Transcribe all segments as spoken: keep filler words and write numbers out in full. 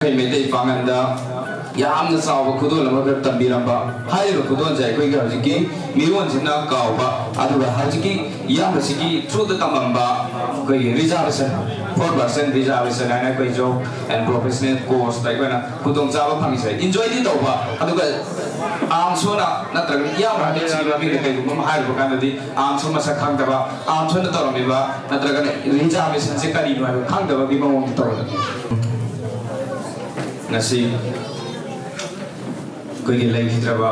ꯑꯩꯈꯣꯏ ꯃꯩꯇꯩ ꯄꯥꯉꯟꯗ ꯌꯥꯝꯅ ꯆꯥꯎꯕ ꯈꯨꯗꯣꯜ ꯑꯃꯈꯛ ꯇꯝꯕꯤꯔꯝꯕ꯫ ꯍꯥꯏꯔꯤꯕ ꯈꯨꯗꯣꯜꯁꯦ ꯑꯩꯈꯣꯏꯒꯤ ꯍꯧꯖꯤꯛꯀꯤ ꯃꯤꯔꯣꯟꯁꯤꯅ ꯀꯥꯎꯕ, ꯑꯗꯨꯒ ꯍꯧꯖꯤꯛꯀꯤ ꯏꯌꯥꯝꯕꯁꯤꯒꯤ ꯊ꯭ꯔꯨꯗ ꯇꯝꯃꯝꯕ ꯑꯩꯈꯣꯏꯒꯤ ꯔꯤꯖꯥꯔꯕꯦꯁꯟ, ꯐꯣꯔ ꯄꯥꯔꯁꯦꯟ ꯔꯤꯖꯥꯔꯕꯦꯁꯟ ꯍꯥꯏꯅ ꯑꯩꯈꯣꯏ ꯖꯣꯕ ꯑꯦꯟ ꯄ꯭ꯔꯣꯐꯦꯁꯅꯦꯜ ꯀꯣꯔꯁꯇ ꯑꯩꯈꯣꯏꯅ ꯈꯨꯗꯣꯡꯆꯥꯕ ꯐꯪꯉꯤꯁꯦ, ꯏꯟꯖꯣꯏꯗꯤ ꯇꯧꯕ, ꯑꯗꯨꯒ ꯑꯥꯝꯁꯣꯅ ꯅꯠꯇ꯭ꯔꯒ ꯏꯌꯥꯝꯕ ꯍꯥꯏꯕꯁꯤꯒꯤ ꯃꯃꯤꯡꯗ ꯀꯩꯒꯨꯝꯕ ꯑꯃ ꯍꯥꯏꯔꯨꯕ ꯀꯥꯟꯗꯗꯤ ꯑꯥꯝꯁꯣ ꯃꯁꯛ ꯈꯪꯗꯕ, ꯑꯥꯝꯁꯣꯅ ꯇꯧꯔꯝꯃꯤꯕ ꯅꯠꯇ꯭ꯔꯒꯅ ꯔꯤꯖꯥꯔꯕꯦꯁꯟꯁꯦ ꯀꯔꯤꯅꯣ ꯍꯥꯏꯕ ꯈꯪꯗꯕꯒꯤ ꯃꯑꯣꯡꯗ ꯇꯧꯔꯦ꯫ ꯉꯁꯤ ꯑꯩꯈꯣꯏꯒꯤ ꯂꯩꯈꯤꯗ꯭ꯔꯕ,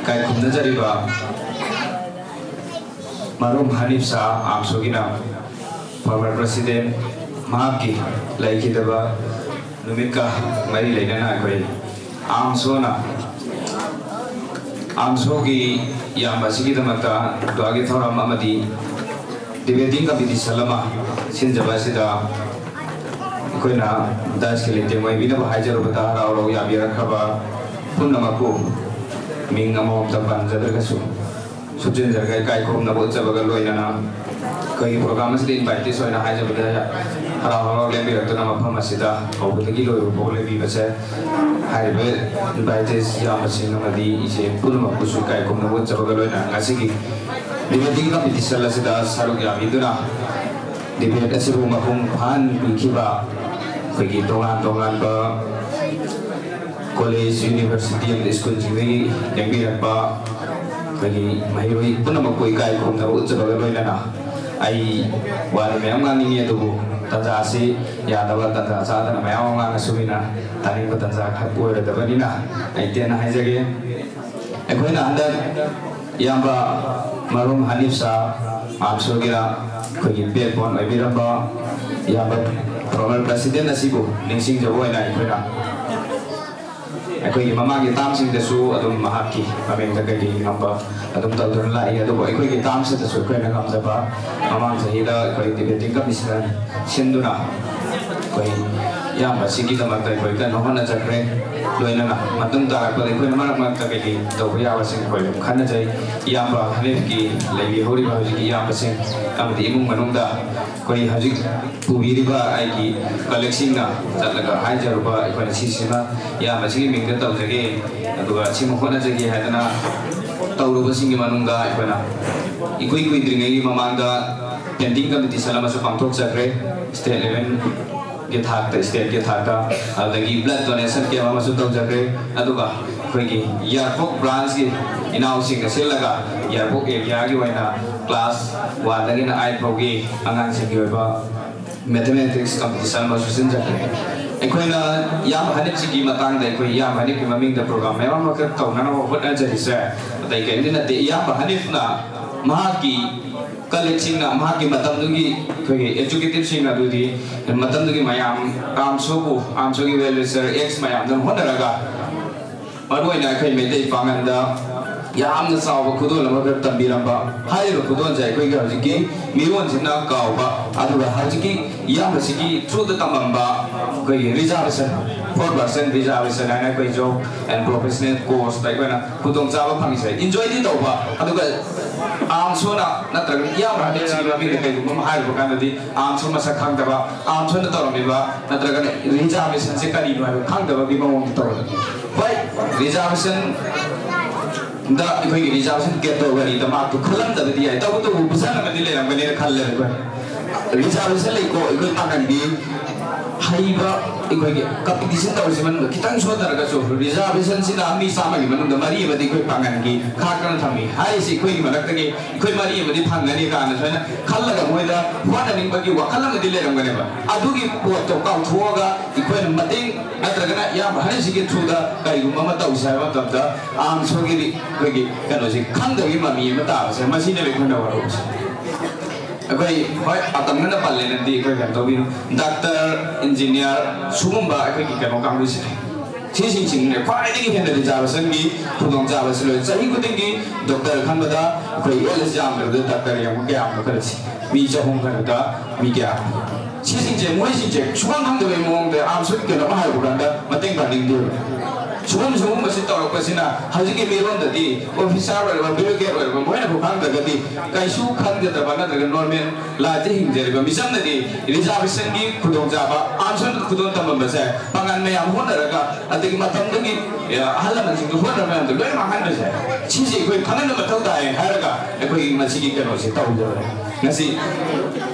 ꯀꯥꯏꯈꯨꯝꯅꯖꯔꯤꯕ ꯃꯔꯨꯞ ꯍꯅꯤꯐ ꯁꯥꯍ ꯑꯥꯝꯁꯣꯒꯤꯅ former president, ꯃꯍꯥꯛꯀꯤ ꯂꯩꯈꯤꯗꯕ ꯅꯨꯃꯤꯠꯀ ꯃꯔꯤ ꯂꯩꯅꯅ ꯑꯩꯈꯣꯏ ꯑꯥꯝꯁꯣꯅ ꯑꯥꯝꯁꯣꯒꯤ ꯏꯌꯥꯝꯕ ꯑꯁꯤꯒꯤꯗꯃꯛꯇ ꯗꯨꯋꯥꯒꯤ ꯊꯧꯔꯝ ꯑꯃꯗꯤ debating competition ꯑꯃ ꯁꯤꯟꯖꯕ ꯑꯁꯤꯗ ꯑꯩꯈꯣꯏꯅ ꯗꯥꯏꯁꯀꯤ ꯂꯩꯇꯦꯡ ꯑꯣꯏꯕꯤꯅꯕ ꯍꯥꯏꯖꯔꯨꯕꯗ ꯍꯔꯥꯎ ꯍꯔꯥꯎ ꯌꯥꯕꯤꯔꯛꯈ꯭ꯔꯕ ꯄꯨꯝꯅꯃꯛꯄꯨ ꯃꯤꯡ ꯑꯃꯃꯝꯇ ꯄꯟꯖꯗ꯭ꯔꯒꯁꯨ ꯁꯨꯞꯆꯤꯟꯖꯔꯒ ꯏꯀꯥꯏ ꯈꯨꯝꯅꯕ ꯎꯠꯆꯕꯒ ꯂꯣꯏꯅꯅ ꯑꯩꯈꯣꯏꯒꯤ program ꯑꯁꯤꯗ invited ꯑꯣꯏꯅ ꯍꯥꯏꯖꯕꯗ ꯍꯔꯥꯎ ꯍꯔꯥꯎ ꯂꯦꯡꯕꯤꯔꯛꯇꯨꯅ ꯃꯐꯝ ꯑꯁꯤꯗ ꯍꯧꯕꯗꯒꯤ ꯂꯣꯏꯕ ꯐꯥꯎ ꯂꯩꯕꯤꯕꯁꯦ ꯍꯥꯏꯔꯤꯕ invited ꯏꯌꯥꯝꯕꯁꯤꯡ ꯑꯃꯗꯤ ꯏꯆꯦ ꯄꯨꯝꯅꯃꯛꯄꯨꯁꯨ ꯏꯀꯥꯏ ꯈꯨꯝꯅꯕ ꯎꯠꯆꯕꯒ ꯂꯣꯏꯅꯅ ꯉꯁꯤꯒꯤ debating competition ꯑꯁꯤꯗ ꯁꯔꯨꯛ ꯌꯥꯕꯤꯗꯨꯅ debate ꯑꯁꯤꯕꯨ ꯃꯄꯨꯡ ꯐꯥꯍꯟꯕꯤꯈꯤꯕ ꯑꯩꯈꯣꯏꯒꯤ ꯇꯣꯉꯥꯟ ꯇꯣꯉꯥꯟꯕ college, university ꯑꯃꯗꯤ ꯁ꯭ꯀꯨꯜꯁꯤꯡꯗꯒꯤ ꯂꯦꯡꯕꯤꯔꯛꯄ ꯑꯩꯈꯣꯏꯒꯤ ꯃꯍꯩꯔꯣꯏ ꯄꯨꯝꯅꯃꯛꯄꯨ ꯏꯀꯥꯏ ꯈꯨꯝꯅꯕ ꯎꯠꯆꯕꯒ ꯂꯣꯏꯅꯅ ꯑꯩ ꯋꯥꯗꯤ ꯃꯌꯥꯝ ꯉꯥꯡꯅꯤꯡꯉꯤ, ꯑꯗꯨꯕꯨ ꯇꯥꯟꯖꯥ ꯑꯁꯤ ꯌꯥꯗꯕ, ꯇꯥꯟꯖꯥ ꯆꯥꯗꯅ ꯃꯌꯥꯝ ꯑꯃ ꯉꯥꯡꯉꯁꯨ ꯃꯤꯅ ꯇꯥꯅꯤꯡꯕ ꯇꯥꯟꯖꯥ ꯈꯛ ꯑꯣꯏꯔꯣꯏꯗꯕꯅꯤꯅ ꯑꯩ ꯇꯦꯟꯅ ꯍꯥꯏꯖꯒꯦ꯫ ꯑꯩꯈꯣꯏꯅ ꯍꯟꯗꯛ ꯏꯌꯥꯝꯕ ꯃꯔꯨꯝ ꯍꯅꯤꯐ ꯁꯥꯍ ꯑꯥꯝꯁꯣꯒꯤꯅ ꯑꯩꯈꯣꯏꯒꯤ backbone ꯑꯣꯏꯕꯤꯔꯝꯕ ꯏꯌꯥꯝꯕ former president ꯑꯁꯤꯕꯨ ꯅꯤꯡꯁꯤꯡꯖꯕ ꯑꯣꯏꯅ ꯑꯩꯈꯣꯏꯅ ꯑꯩꯈꯣꯏꯒꯤ ꯃꯃꯥꯡꯒꯤ termꯁꯤꯡꯗꯁꯨ ꯑꯗꯨꯝ ꯃꯍꯥꯛꯀꯤ ꯃꯃꯤꯡꯗ ꯀꯩꯀꯩ ꯉꯝꯕ ꯑꯗꯨꯝ ꯇꯧꯗꯨꯅ ꯂꯥꯛꯏ꯫ ꯑꯗꯨꯕꯨ ꯑꯩꯈꯣꯏꯒꯤ termꯁꯤꯗꯁꯨ ꯑꯩꯈꯣꯏꯅ ꯉꯝꯖꯕ ꯃꯃꯥꯡ ꯆꯍꯤꯗ ꯑꯩꯈꯣꯏ debating commissioner ꯁꯤꯟꯗꯨꯅ ꯑꯩꯈꯣꯏ ꯏꯌꯥꯝꯕ ꯑꯁꯤꯒꯤꯗꯃꯛꯇ ꯑꯩꯈꯣꯏ ꯀꯟꯅ ꯍꯣꯠꯅꯖꯈ꯭ꯔꯦ꯫ ꯂꯣꯏꯅꯅ ꯃꯇꯨꯡ ꯇꯥꯔꯛꯄꯗ ꯑꯩꯈꯣꯏꯅ ꯃꯔꯛ ꯃꯔꯛꯇ ꯀꯩꯀꯩ ꯇꯧꯕ ꯌꯥꯕꯁꯤꯡ ꯑꯩꯈꯣꯏ ꯑꯗꯨꯝ ꯈꯟꯅꯖꯩ꯫ ꯏꯌꯥꯝꯕ ꯍꯅꯤꯐꯀꯤ ꯂꯩꯕꯤꯍꯧꯔꯤꯕ ꯍꯧꯖꯤꯛꯀꯤ ꯏꯌꯥꯝꯕꯁꯤꯡ ꯑꯃꯗꯤ ꯏꯃꯨꯡ ꯃꯅꯨꯡꯗ ꯑꯩꯈꯣꯏ ꯍꯧꯖꯤꯛ ꯄꯨꯕꯤꯔꯤꯕ ꯑꯩꯒꯤ ꯀꯂꯤꯛꯁꯤꯡꯅ ꯆꯠꯂꯒ ꯍꯥꯏꯖꯔꯨꯕ, ꯑꯩꯈꯣꯏꯅ ꯁꯤꯁꯤꯃ ꯏꯌꯥꯝꯕꯁꯤꯒꯤ ꯃꯤꯡꯗ ꯇꯧꯖꯒꯦ, ꯑꯗꯨꯒ ꯁꯤꯃ ꯍꯣꯠꯅꯖꯒꯦ ꯍꯥꯏꯗꯅ ꯇꯧꯔꯨꯕꯁꯤꯡꯒꯤ ꯃꯅꯨꯡꯗ ꯑꯩꯈꯣꯏꯅ ꯏꯀꯨꯏ ꯀꯨꯏꯗ꯭ꯔꯤꯉꯩꯒꯤ ꯃꯃꯥꯡꯗ painting competition ꯑꯃꯁꯨ ꯄꯥꯡꯊꯣꯛꯆꯈ꯭ꯔꯦ, state level ꯒꯤ ꯊꯥꯛꯇ, state ꯀꯤ ꯊꯥꯛꯇ꯫ ꯑꯗꯨꯗꯒꯤ blood donation camp ꯑꯃꯁꯨ ꯇꯧꯖꯈ꯭ꯔꯦ꯫ ꯑꯗꯨꯒ ꯑꯩꯈꯣꯏꯒꯤ ꯌꯥꯏꯔꯤꯄꯣꯛ branch ꯀꯤ ꯏꯅꯥꯎꯁꯤꯡꯒ ꯁꯤꯜꯂꯒ ꯌꯥꯏꯔꯤꯄꯣꯛ area ꯒꯤ ꯑꯣꯏꯅ class one ꯗꯒꯤꯅ eight ꯐꯥꯎꯒꯤ ꯑꯉꯥꯡꯁꯤꯡꯒꯤ ꯑꯣꯏꯕ mathematics competition ꯑꯃꯁꯨ ꯁꯤꯟꯖꯈ꯭ꯔꯦ꯫ ꯑꯩꯈꯣꯏꯅ ꯏꯌꯥꯝꯕ ꯍꯅꯤꯞꯁꯤꯒꯤ ꯃꯇꯥꯡꯗ, ꯑꯩꯈꯣꯏ ꯏꯌꯥꯝꯕ ꯍꯅꯤꯞꯀꯤ ꯃꯃꯤꯡꯗ program ꯃꯌꯥꯝ ꯑꯃ ꯇꯧꯅꯅꯕ ꯍꯣꯠꯅꯖꯔꯤꯁꯦ ꯑꯇꯩ ꯀꯔꯤꯝꯇ ꯅꯠꯇꯦ꯫ ꯏꯌꯥꯝꯕ ꯍꯅꯤꯞꯅ ꯃꯍꯥꯛꯀꯤ colleague ꯁꯤꯡꯅ, ꯃꯍꯥꯛꯀꯤ ꯃꯇꯝꯗꯨꯒꯤ ꯑꯩꯈꯣꯏꯒꯤ executive ꯁꯤꯡ ꯑꯗꯨꯗꯤ ꯃꯇꯝꯗꯨꯒꯤ ꯃꯌꯥꯝ, AMSO ꯕꯨ, AMSO ꯒꯤ well wisher, ex ꯃꯌꯥꯝꯗꯨꯅ ꯍꯣꯠꯅꯔꯒ ꯃꯔꯨꯑꯣꯏꯅ ꯑꯩꯈꯣꯏ ꯃꯩꯇꯩ ꯄꯥꯉꯜꯗ ꯌꯥꯝꯅ ꯆꯥꯎꯕ ꯈꯨꯗꯣꯜ ꯑꯃꯈꯛ ꯇꯝꯕꯤꯔꯝꯕ꯫ ꯍꯥꯏꯔꯤꯕ ꯈꯨꯗꯣꯜꯁꯦ ꯑꯩꯈꯣꯏꯒꯤ ꯍꯧꯖꯤꯛꯀꯤ ꯃꯤꯔꯣꯟꯁꯤꯅ ꯀꯥꯎꯕ, ꯑꯗꯨꯒ ꯍꯧꯖꯤꯛꯀꯤ ꯏꯌꯥꯝꯕꯁꯤꯒꯤ through ꯗ ꯇꯝꯂꯝꯕ ꯑꯩꯈꯣꯏꯒꯤ reservation, four percent reservation ꯍꯥꯏꯅ ꯑꯩꯈꯣꯏ job and professional course ꯇ ꯑꯩꯈꯣꯏꯅ ꯈꯨꯗꯣꯡꯆꯥꯕ ꯐꯪꯉꯤꯁꯦ꯫ Enjoy ꯗꯤ ꯇꯧꯕ, ꯑꯗꯨꯒ AMSO ꯅ ꯅꯠꯇ꯭ꯔꯒ ꯏꯌꯥꯝꯕ ꯍꯅꯤꯞꯁꯤꯒꯤ ꯃꯃꯤꯡꯗ ꯀꯩꯒꯨꯝꯕ ꯑꯃ ꯍꯥꯏꯔꯨꯕ ꯀꯥꯟꯗꯗꯤ AMSO ꯃꯁꯛ ꯈꯪꯗꯕ, AMSO ꯅ ꯇꯧꯔꯝꯃꯤꯕ ꯅꯠꯇ꯭ꯔꯒꯅ reservation ꯁꯦ ꯀꯔꯤꯅꯣ ꯍꯥꯏꯕ ꯈꯪꯗꯕꯒꯤ ꯃꯑꯣꯡꯗ ꯇꯧꯔꯝꯃꯤ꯫ ꯍꯣꯏ, reservation ꯗ ꯑꯩꯈꯣꯏꯒꯤ reservation category ꯗ mark ꯇꯨ ꯈꯜꯂꯝꯗꯕꯗꯤ ꯌꯥꯏ, ꯇꯧꯕꯇꯕꯨ ꯄꯨꯁꯟ ꯑꯃꯗꯤ ꯂꯩꯔꯝꯒꯅꯤꯅ ꯈꯜꯂꯦ ꯑꯩꯈꯣꯏ꯫ Reservation ꯂꯩꯀꯣ ꯑꯩꯈꯣꯏ ꯄꯥꯡꯒꯟꯒꯤ ꯍꯩꯕ, ꯑꯩꯈꯣꯏꯒꯤ competition ꯇꯧꯔꯤꯁꯤ ꯃꯅꯨꯡꯗ ꯈꯤꯇꯪ ꯁꯣꯟꯊꯔꯒꯁꯨ reservation ꯁꯤꯅ ꯃꯤ ꯆꯥꯝꯃꯒꯤ ꯃꯅꯨꯡꯗ ꯃꯔꯤ ꯑꯃꯗꯤ ꯑꯩꯈꯣꯏ ꯄꯥꯡꯒꯟꯒꯤ ꯈꯥꯛꯇꯅ ꯊꯝꯃꯤ꯫ ꯍꯥꯏꯔꯤꯁꯤ ꯑꯩꯈꯣꯏꯒꯤ ꯃꯔꯛꯇꯒꯤ ꯑꯩꯈꯣꯏ ꯃꯔꯤ ꯑꯃꯗꯤ ꯐꯪꯒꯅꯤ ꯀꯥꯏꯅ ꯁꯨꯃꯥꯏꯅ ꯈꯜꯂꯒ ꯃꯣꯏꯗ ꯍꯣꯠꯅꯅꯤꯡꯕꯒꯤ ꯋꯥꯈꯜ ꯑꯃꯗꯤ ꯂꯩꯔꯝꯒꯅꯦꯕ꯫ ꯑꯗꯨꯒꯤ ꯄꯣꯠꯇꯣ ꯀꯥꯎꯊꯣꯛꯑꯒ ꯑꯩꯈꯣꯏꯅ ꯃꯇꯦꯡ ꯅꯠꯇ꯭ꯔꯒꯅ ꯏꯌꯥꯝꯕ ꯍꯅꯤꯞꯁꯤꯒꯤ through ꯗ ꯀꯔꯤꯒꯨꯝꯕ ꯑꯃ ꯇꯧꯁꯦ ꯍꯥꯏꯕ ꯃꯇꯝꯗ AMSO ꯒꯤ ꯑꯩꯈꯣꯏꯒꯤ ꯀꯩꯅꯣꯁꯦ ꯈꯪꯗꯕꯒꯤ ꯃꯃꯤ ꯑꯃ ꯇꯥꯕꯁꯦ, ꯃꯁꯤꯅꯦꯕ ꯑꯩꯈꯣꯏꯅ ꯋꯥꯔꯧꯕꯁꯦ꯫ ꯑꯩꯈꯣꯏ ꯍꯣꯏ ꯑꯇꯝꯅꯅ ꯄꯜꯂꯦꯅꯗꯤ ꯑꯩꯈꯣꯏ ꯀꯩꯅꯣ ꯇꯧꯕꯤꯅꯨ, doctor, engineer ꯁꯤꯒꯨꯝꯕ ꯑꯩꯈꯣꯏꯒꯤ ꯀꯩꯅꯣ ꯀꯥꯡꯕꯨꯁꯤꯅꯦ꯫ ꯁꯤꯁꯤꯡꯁꯤꯅ ꯈ꯭ꯋꯥꯏꯗꯒꯤ ꯍꯦꯟꯅ reservation ꯒꯤ ꯈꯨꯗꯣꯡꯆꯥꯕꯁꯤ ꯂꯣꯏ꯫ ꯆꯍꯤ ꯈꯨꯗꯤꯡꯒꯤ doctor ꯈꯟꯕꯗ ꯑꯩꯈꯣꯏ ꯌꯥꯝꯗ꯭ꯔꯕꯗ doctor ꯌꯦꯡꯕ ꯀꯌꯥꯝꯅꯣ ꯈꯜꯂꯁꯤ, ꯃꯤ ꯆꯍꯨꯝ ꯈꯟꯕꯗ ꯃꯤ ꯀꯌꯥ? ꯁꯤꯁꯤꯡꯁꯦ, ꯃꯣꯏꯁꯤꯡꯁꯦ ꯁꯨꯈꯪ ꯈꯪꯗꯕꯒꯤ ꯃꯑꯣꯡꯗ AMSO ꯒꯤ ꯀꯩꯅꯣꯝ ꯍꯥꯏꯔꯛꯄ ꯀꯥꯟꯗ ꯃꯇꯦꯡ ꯄꯥꯡꯅꯤꯡꯗꯦꯕ꯫ ꯁꯤꯒꯨꯝꯕꯁꯤ ꯇꯧꯔꯛꯄꯁꯤꯅ ꯍꯧꯖꯤꯛꯀꯤ ꯃꯤꯔꯣꯟꯗꯗꯤ officer ꯑꯣꯏꯔꯕ, bureaucrat ꯑꯣꯏꯔꯕ, ꯃꯣꯏꯅꯕꯨ ꯈꯪꯗ꯭ꯔꯒꯗꯤ ꯀꯩꯁꯨ ꯈꯪꯖꯗꯕ ꯅꯠꯇ꯭ꯔꯒ normal life ꯇ ꯍꯤꯡꯖꯔꯤꯕ ꯃꯤꯆꯝꯅꯗꯤ reservation ꯒꯤ ꯈꯨꯗꯣꯡꯆꯥꯕ, armed forces ꯅ ꯈꯨꯗꯣꯜ ꯇꯝꯕꯝꯕꯁꯦ ꯄꯥꯡꯒꯜ ꯃꯌꯥꯝ ꯍꯣꯠꯅꯔꯒ, ꯑꯗꯒꯤ ꯃꯇꯝꯗꯨꯒꯤ, ꯑ, ꯑꯍꯜ ꯂꯃꯟꯁꯤꯡꯒꯤ ꯍꯣꯠꯅꯕ ꯃꯌꯥꯝꯗꯣ ꯂꯣꯏꯅ ꯃꯥꯡꯍꯟꯕꯁꯦ, ꯁꯤꯁꯦ ꯑꯩꯈꯣꯏ ꯈꯪꯍꯟꯕ ꯃꯊꯧ ꯇꯥꯏ ꯍꯥꯏꯔꯒ ꯑꯩꯈꯣꯏ ꯉꯁꯤꯒꯤ ꯀꯩꯅꯣꯁꯦ ꯇꯧꯖꯕꯅꯦ꯫ ꯉꯁꯤ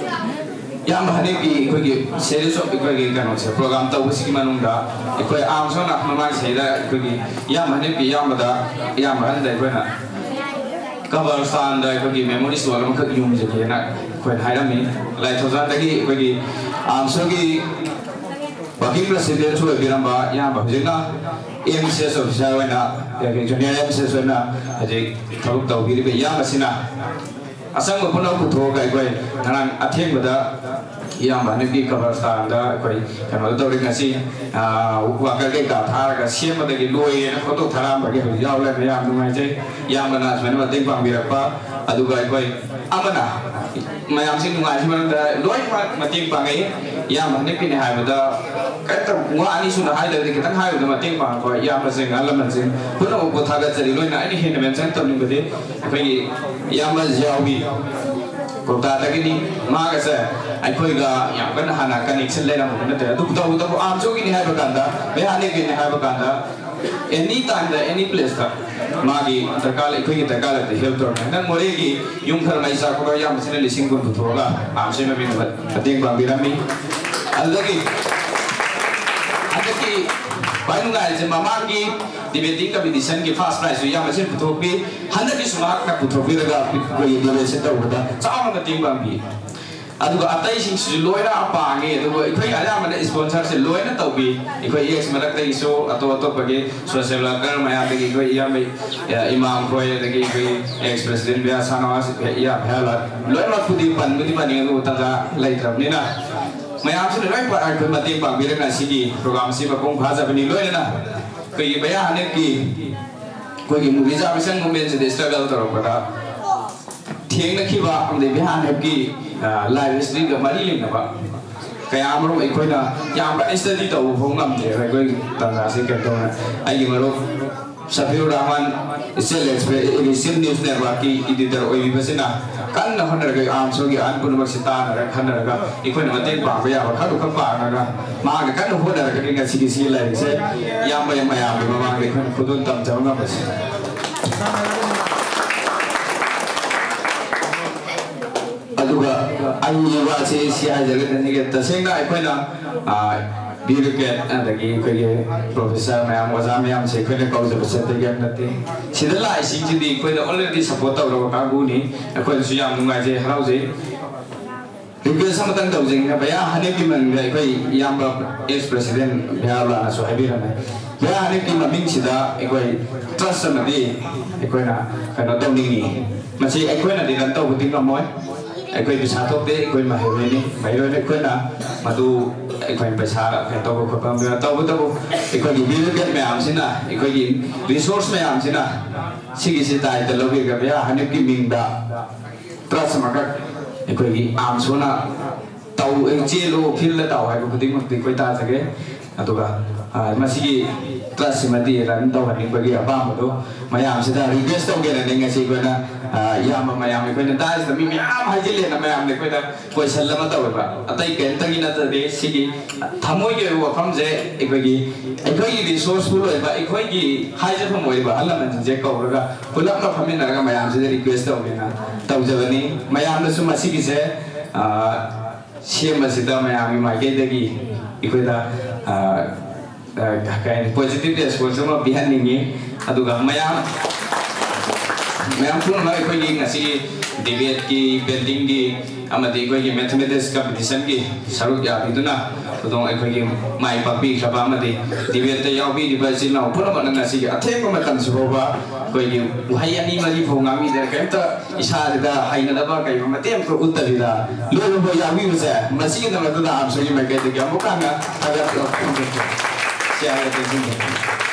ꯏꯌꯥꯝꯕ ꯍꯅꯦꯞꯀꯤ ꯑꯩꯈꯣꯏꯒꯤ series of ꯑꯩꯈꯣꯏꯒꯤ ꯀꯩꯅꯣꯁꯦ, program ꯇꯧꯕꯁꯤꯒꯤ ꯃꯅꯨꯡꯗ ꯑꯩꯈꯣꯏ armed forces ꯅ ꯃꯃꯥꯡ ꯁꯤꯗ ꯑꯩꯈꯣꯏꯒꯤ ꯏꯌꯥꯝꯕ ꯍꯅꯦꯞꯀꯤ ꯏꯌꯥꯝꯕꯗ, ꯏꯌꯥꯝꯕ ꯑꯍꯟꯗ ꯑꯩꯈꯣꯏꯅ ꯀꯕꯔꯁꯇꯥꯟꯗ ꯑꯩꯈꯣꯏꯒꯤ memorial stone ꯑꯃꯈꯛ ꯌꯨꯡꯖꯒꯦꯅ ꯑꯩꯈꯣꯏꯅ ꯍꯥꯏꯔꯝꯃꯤ꯫ ꯂꯥꯏꯊꯧꯖꯥꯟꯗꯒꯤ ꯑꯩꯈꯣꯏꯒꯤ armed forces ꯀꯤ working president ꯁꯨ ꯑꯣꯏꯕꯤꯔꯝꯕ ꯏꯌꯥꯝꯕ, ꯍꯧꯖꯤꯛꯅ M C S officer ꯑꯣꯏꯅ, junior M C S ꯑꯣꯏꯅ ꯍꯧꯖꯤꯛ ꯊꯕꯛ ꯇꯧꯕꯤꯔꯤꯕ ꯏꯌꯥꯝꯕꯁꯤꯅ ꯑꯁꯪꯕ ꯄꯨꯝꯅꯃꯛ ꯄꯨꯊꯣꯛꯑꯒ ꯑꯩꯈꯣꯏ ꯉꯔꯥꯡ ꯑꯊꯦꯡꯕꯗ ꯏꯌꯥꯝꯕ ꯍꯅꯦꯞꯀꯤ ꯀꯕꯔꯁꯇꯥꯟꯗ ꯑꯩꯈꯣꯏ ꯀꯩꯅꯣ ꯇꯧꯔꯤ꯫ ꯉꯁꯤ, ꯑ, worker ꯀꯩꯀꯥ ꯊꯥꯔꯒ ꯁꯦꯝꯕꯗꯒꯤ ꯂꯣꯏꯔꯦꯅ ꯐꯣꯇꯣ ꯊꯥꯔꯛꯑꯝꯕꯒꯤ ꯍꯧꯖꯤꯛ ꯌꯥꯎ ꯂꯩꯔꯝꯃꯦ꯫ ꯌꯥꯝ ꯅꯨꯡꯉꯥꯏꯖꯩ ꯏꯌꯥꯝꯕꯅ ꯁꯨꯃꯥꯏꯅ ꯃꯇꯦꯡ ꯄꯥꯡꯕꯤꯔꯛꯄ꯫ ꯑꯗꯨꯒ ꯑꯩꯈꯣꯏ ꯑꯃꯅ ꯃꯌꯥꯝꯁꯤ ꯅꯨꯡꯉꯥꯏꯔꯤꯁꯤ ꯃꯔꯝꯗ ꯂꯣꯏꯅꯃꯛ ꯃꯇꯦꯡ ꯄꯥꯡꯉꯛꯏ꯫ ꯏꯌꯥꯝꯕ ꯍꯅꯦꯞꯀꯤꯅꯤ ꯍꯥꯏꯕꯗ ꯀꯔꯤꯝꯇ ꯋꯥ ꯑꯅꯤ ꯁꯨꯅ ꯍꯥꯏꯗꯕꯗꯤ ꯈꯤꯇꯪ ꯍꯥꯏꯕꯗ ꯃꯇꯦꯡ ꯄꯥꯡꯉꯛꯄ ꯏꯌꯥꯝꯕꯁꯤꯡ, ꯑꯍꯜ ꯂꯃꯟꯁꯤꯡ ꯄꯨꯝꯅꯃꯛꯄꯨ ꯊꯥꯒꯠꯆꯔꯤ꯫ ꯂꯣꯏꯅ ꯑꯩꯅ ꯍꯦꯟꯅ mention ꯇꯧꯅꯤꯡꯕꯗꯤ ꯑꯩꯈꯣꯏꯒꯤ ꯏꯌꯥꯝꯕ ꯖꯤꯌꯥꯎꯕꯤ ꯀꯣꯜꯀꯥꯇꯥꯗꯒꯤꯅꯤ꯫ ꯃꯥꯒꯁꯦ ꯑꯩꯈꯣꯏꯒ ꯌꯥꯝ ꯀꯟꯅ ꯍꯥꯟꯅ connection ꯂꯩꯔꯝꯕ ꯅꯠꯇꯦ꯫ ꯑꯗꯨꯕꯨ ꯇꯧꯕꯇꯕꯨ armed forces ꯀꯤꯅꯤ ꯍꯥꯏꯕ ꯀꯥꯟꯗ, ꯃꯌꯥꯅꯦꯒꯤꯅꯤ ꯍꯥꯏꯕ ꯀꯥꯟꯗ, any time ꯗ, any place ꯇ ꯃꯥꯒꯤ ꯗꯔꯀꯥꯔ ꯂꯩ, ꯑꯩꯈꯣꯏꯒꯤ ꯗꯔꯀꯥꯔ ꯂꯩꯕꯗ help ꯇꯧꯔꯝꯃꯤ꯫ ꯍꯟꯗꯛ ꯃꯣꯔꯦꯒꯤ ꯌꯨꯝ ꯈꯔ ꯃꯩ ꯆꯥꯛꯄꯗꯣ ꯏꯌꯥꯝꯕꯁꯤꯅ ꯂꯤꯁꯤꯡ ꯀꯨꯟ ꯄꯨꯊꯣꯛꯑꯒ armed forces ꯃꯃꯤꯡꯗ ꯃꯇꯦꯡ ꯄꯥꯡꯕꯤꯔꯝꯃꯤ꯫ ꯑꯗꯨꯗꯒꯤ ꯍꯟꯗꯛꯀꯤ ꯈ꯭ꯋꯥꯏ ꯅꯨꯡꯉꯥꯏꯔꯤꯁꯦ, ꯃꯃꯥꯡꯒꯤ debating competition ꯒꯤ first prize ꯁꯨ ꯏꯌꯥꯝꯕꯁꯤꯅ ꯄꯨꯊꯣꯛꯄꯤ꯫ ꯍꯟꯗꯛꯀꯤꯁꯨ ꯃꯍꯥꯛꯅ ꯄꯨꯊꯣꯛꯄꯤꯔꯒ ꯑꯩꯈꯣꯏꯒꯤ debate ꯁꯦ ꯇꯧꯕꯗ ꯆꯥꯎꯅ ꯃꯇꯦꯡ ꯄꯥꯡꯕꯤ꯫ ꯑꯗꯨꯒ ꯑꯇꯩꯁꯤꯡꯁꯤꯁꯨ ꯂꯣꯏꯅ ꯄꯥꯡꯉꯤ꯫ ꯑꯗꯨꯒ ꯑꯩꯈꯣꯏ ꯑꯌꯥꯝꯕꯅ sponsor ꯁꯦ ꯂꯣꯏꯅ ꯇꯧꯕꯤ꯫ ꯑꯩꯈꯣꯏ ex ꯃꯔꯛꯇꯒꯤꯁꯨ, ꯑꯇꯣꯞ ꯑꯇꯣꯞꯄꯒꯤ social worker ꯃꯌꯥꯝꯗꯒꯤ ꯑꯩꯈꯣꯏ ꯏꯌꯥꯝꯕ, ꯑ, ꯏꯃꯥꯝ ꯈꯣꯏ, ꯑꯗꯒꯤ ꯑꯩꯈꯣꯏ ex president ꯕꯤꯌꯥ ꯁꯥꯅꯋꯥꯁ, ꯏꯌꯥ ꯚꯌꯥꯂꯥꯜ, ꯂꯣꯏꯅꯃꯛꯄꯨꯗꯤ ꯄꯟꯕꯨꯗꯤ ꯄꯟꯅꯤꯡꯉꯤ, ꯑꯗꯨꯕꯨ ꯇꯥꯟꯖꯥ ꯂꯩꯇ꯭ꯔꯕꯅꯤꯅ ꯃꯌꯥꯝꯁꯤꯅ ꯂꯣꯏ ꯄꯥ-, ꯑꯩꯈꯣꯏ ꯃꯇꯦꯡ ꯄꯥꯡꯕꯤꯔꯒ ꯉꯁꯤꯒꯤ program ꯑꯁꯤ ꯃꯄꯨꯡ ꯐꯥꯖꯕꯅꯤ꯫ ꯂꯣꯏꯅꯅ ꯑꯩꯈꯣꯏꯒꯤ ꯃꯌꯥ ꯍꯟꯗꯛꯀꯤ ꯑꯩꯈꯣꯏꯒꯤ reservation movement ꯁꯤꯗ struggle ꯇꯧꯔꯛꯄꯗ ꯊꯦꯡꯅꯈꯤꯕ ꯑꯃꯗꯤ ꯃꯌꯥ ꯍꯟꯗꯛꯀꯤ, ꯑ, life history ꯒ ꯃꯔꯤ ꯂꯩꯅꯕ ꯀꯌꯥ ꯑꯃꯔꯣꯝ ꯑꯩꯈꯣꯏꯅ ꯌꯥꯝ ꯀꯟꯅ study ꯇꯧꯕ ꯐꯥꯎ ꯉꯝꯗ꯭ꯔꯦꯕ꯫ ꯑꯩꯈꯣꯏ ꯇꯥꯟꯖꯥꯁꯤ ꯀꯩꯅꯣ ꯇꯧꯅ ꯑꯩꯒꯤ ꯃꯔꯨꯞ ꯁꯐꯤꯔꯨꯔ Rahman, State Legislative News Network ꯀꯤ editor ꯑꯣꯏꯕꯤꯕꯁꯤꯅ ꯀꯟꯅ ꯍꯣꯠꯅꯔꯒ arms ꯒꯤ ꯑꯍꯟ ꯄꯨꯝꯅꯃꯛꯁꯤ ꯇꯥꯟꯅꯔꯒ ꯈꯟꯅꯔꯒ ꯑꯩꯈꯣꯏꯅ ꯃꯇꯦꯡ ꯄꯥꯡꯕ ꯌꯥꯕ ꯈꯔ ꯈꯔ ꯄꯥꯡꯉꯒ ꯃꯥꯒ ꯀꯟꯅ ꯍꯣꯠꯅꯔꯒꯗꯤ ꯉꯁꯤꯒꯤ ꯁꯤ ꯂꯥꯏꯔꯤꯛꯁꯦ ꯏꯌꯥꯝꯕ ꯃꯌꯥꯝꯒꯤ ꯃꯃꯥꯡꯗ ꯑꯩꯈꯣꯏꯅ ꯈꯨꯗꯣꯜ ꯇꯝꯖꯕ ꯉꯝꯕꯁꯦ꯫ ꯑꯗꯨꯒ ꯑꯩꯒꯤ ꯋꯥꯁꯤ ꯁꯤ ꯍꯥꯏꯖꯔꯒꯗꯤ ꯇꯁꯦꯡꯅ ꯑꯩꯈꯣꯏꯅ, ꯑ, bureaucrat ꯑꯗꯒꯤ ꯑꯩꯈꯣꯏꯒꯤ professor ꯃꯌꯥꯝ, ꯑꯣꯖꯥ ꯃꯌꯥꯝꯁꯦ ꯑꯩꯈꯣꯏꯅ ꯀꯧꯖꯕꯁꯦ ꯑꯇꯩ ꯀꯔꯤꯝ ꯅꯠꯇꯦ꯫ ꯁꯤꯗ ꯂꯥꯛꯏꯁꯤꯡꯁꯤꯗꯤ ꯑꯩꯈꯣꯏꯅ already support ꯇꯧꯔꯕ ꯀꯥꯡꯕꯨꯅꯤ꯫ ꯑꯩꯈꯣꯏꯅꯁꯨ ꯌꯥꯝ ꯅꯨꯡꯉꯥꯏꯖꯩ, ꯍꯔꯥꯎꯖꯩ꯫ Request ꯑꯃꯇꯪ ꯇꯧꯖꯩ꯫ ꯚꯩꯌꯥ ꯍꯅꯤꯐꯀꯤ ꯃꯅꯤꯡꯗ ꯑꯩꯈꯣꯏ ꯏꯌꯥꯝꯕ ex president ꯚꯩꯌꯥ ꯂꯥꯅꯁꯨ ꯍꯥꯏꯕꯤꯔꯝꯃꯦ꯫ ꯚꯩꯌꯥ ꯍꯅꯤꯐꯀꯤ ꯃꯃꯤꯡꯁꯤꯗ ꯑꯩꯈꯣꯏ trust ꯑꯃꯗꯤ ꯑꯩꯈꯣꯏꯅ ꯀꯩꯅꯣ ꯇꯧꯅꯤꯡꯉꯤ꯫ ꯃꯁꯤ ꯑꯩꯈꯣꯏꯅꯗꯤ run ꯇꯧꯕꯗꯤ ꯉꯝꯃꯣꯏ꯫ ꯑꯩꯈꯣꯏ ꯄꯩꯁꯥ ꯊꯣꯛꯇꯦ, ꯑꯩꯈꯣꯏ ꯃꯍꯩꯔꯣꯏꯅꯤ꯫ ꯃꯍꯩꯔꯣꯏꯅ ꯑꯩꯈꯣꯏꯅ ꯃꯗꯨ ꯑꯩꯈꯣꯏ ꯄꯩꯁꯥ ꯀꯩꯅꯣ ꯇꯧꯕ ꯈꯣꯠꯄ ꯑꯃ ꯇꯧꯕꯇꯕꯨ ꯑꯩꯈꯣꯏꯒꯤ bureaucrat ꯃꯌꯥꯝꯁꯤꯅ, ꯑꯩꯈꯣꯏꯒꯤ resource ꯃꯌꯥꯝꯁꯤꯅ ꯁꯤꯒꯤꯁꯤ ꯗꯥꯏꯇ ꯂꯧꯕꯤꯔꯒ ꯚꯩꯌꯥ ꯍꯅꯤꯐꯀꯤ ꯃꯤꯡꯗ trust ꯑꯃꯈꯛ ꯑꯩꯈꯣꯏꯒꯤ arms ꯅ ꯇꯧ, ꯆꯦꯜꯂꯨ, field ꯇꯧ ꯍꯥꯏꯕ ꯈꯨꯗꯤꯡꯃꯛꯇꯤ ꯑꯩꯈꯣꯏ ꯇꯥꯖꯒꯦ꯫ ꯑꯗꯨꯒ, ꯑ, ꯃꯁꯤꯒꯤ trust ꯁꯤꯃꯗꯤ run ꯇꯧꯍꯟꯅꯤꯡꯕꯒꯤ ꯑꯄꯥꯝꯕꯗꯣ ꯃꯌꯥꯝꯁꯤꯗ request ꯇꯧꯒꯦꯅꯅꯦ ꯉꯁꯤ ꯑꯩꯈꯣꯏꯅ, ꯑ, ꯏꯌꯥꯝꯕ ꯃꯌꯥꯝ ꯑꯩꯈꯣꯏꯅ ꯇꯥꯔꯤꯁꯤꯗ ꯃꯤ ꯃꯌꯥꯝ ꯍꯥꯏꯖꯤꯜꯂꯦꯅ ꯃꯌꯥꯝꯅ ꯑꯩꯈꯣꯏꯗ question ꯑꯃ ꯇꯧꯋꯦꯕ꯫ ꯑꯇꯩ ꯀꯔꯤꯝꯇꯒꯤ ꯅꯠꯇꯗꯦ, ꯁꯤꯒꯤ ꯊꯃꯣꯏꯒꯤ ꯑꯣꯏꯕ ꯋꯥꯐꯝꯁꯦ ꯑꯩꯈꯣꯏꯒꯤ, ꯑꯩꯈꯣꯏꯒꯤ resourceful ꯑꯣꯏꯕ, ꯑꯩꯈꯣꯏꯒꯤ ꯍꯥꯏꯖꯐꯝ ꯑꯣꯏꯔꯤꯕ ꯑꯍꯜ ꯂꯃꯟꯁꯤꯡꯁꯦ ꯀꯧꯔꯒ ꯄꯨꯂꯞꯅ ꯐꯝꯃꯤꯟꯅꯔꯒ ꯃꯌꯥꯝꯁꯤꯗ request ꯇꯧꯒꯦꯅ ꯇꯧꯖꯕꯅꯤ꯫ ꯃꯌꯥꯝꯅꯁꯨ ꯃꯁꯤꯒꯤꯁꯦ, ꯑ, ꯁꯦꯝꯕꯁꯤꯗ ꯃꯌꯥꯝꯒꯤ ꯃꯥꯏꯀꯩꯗꯒꯤ ꯑꯩꯈꯣꯏꯗ, ꯑ, ꯑ, ꯀꯩ ꯍꯥꯏꯅꯤ, positive response ꯑꯃ ꯄꯤꯍꯟꯅꯤꯡꯉꯤ꯫ ꯑꯗꯨꯒ ꯃꯌꯥꯝ, ꯃꯌꯥꯝ ꯄꯨꯝꯅꯃꯛ ꯑꯩꯈꯣꯏꯒꯤ ꯉꯁꯤꯒꯤ debate ꯀꯤ, painting ꯒꯤ ꯑꯃꯗꯤ ꯑꯩꯈꯣꯏꯒꯤ mathematics competition ꯒꯤ ꯁꯔꯨꯛ ꯌꯥꯕꯤꯗꯨꯅ ꯈꯨꯗꯣꯡ ꯑꯩꯈꯣꯏꯒꯤ ꯃꯥꯏ ꯄꯥꯛꯄꯤꯈ꯭ꯔꯕ ꯑꯃꯗꯤ debate ꯇ ꯌꯥꯎꯕꯤꯔꯤꯕ ꯏꯆꯤꯜ ꯏꯅꯥꯎ ꯄꯨꯝꯅꯃꯛꯅ ꯉꯁꯤꯒꯤ ꯑꯊꯦꯡꯕ ꯃꯇꯝꯁꯤ ꯐꯥꯎꯕ ꯑꯩꯈꯣꯏꯒꯤ ꯋꯥꯍꯩ ꯑꯅꯤ ꯃꯔꯤ ꯐꯥꯎ ꯉꯥꯡꯕꯤꯗꯅ ꯀꯔꯤꯝꯇ ꯏꯁꯥꯁꯤꯗ ꯍꯩꯅꯗꯕ ꯀꯩꯒꯨꯝꯕ ꯃꯇꯦꯛ ꯑꯃꯈꯛ ꯎꯠꯇꯕꯤꯗ ꯂꯣꯏꯅꯃꯛ ꯌꯥꯎꯕꯤꯕꯁꯦ, ꯃꯁꯤꯒꯤꯗꯃꯛꯇ ꯑꯥꯔꯝꯁꯒꯤ ꯃꯥꯏꯀꯩꯗꯒꯤ ꯑꯃꯨꯛ ꯍꯟꯅ ꯊꯥꯒꯠꯄ ꯐꯣꯡꯗꯣꯛꯆꯔꯤ꯫ ꯁꯤ ꯍꯥꯏꯔꯒ ꯇꯦꯟꯁꯤꯟꯖꯔꯤ꯫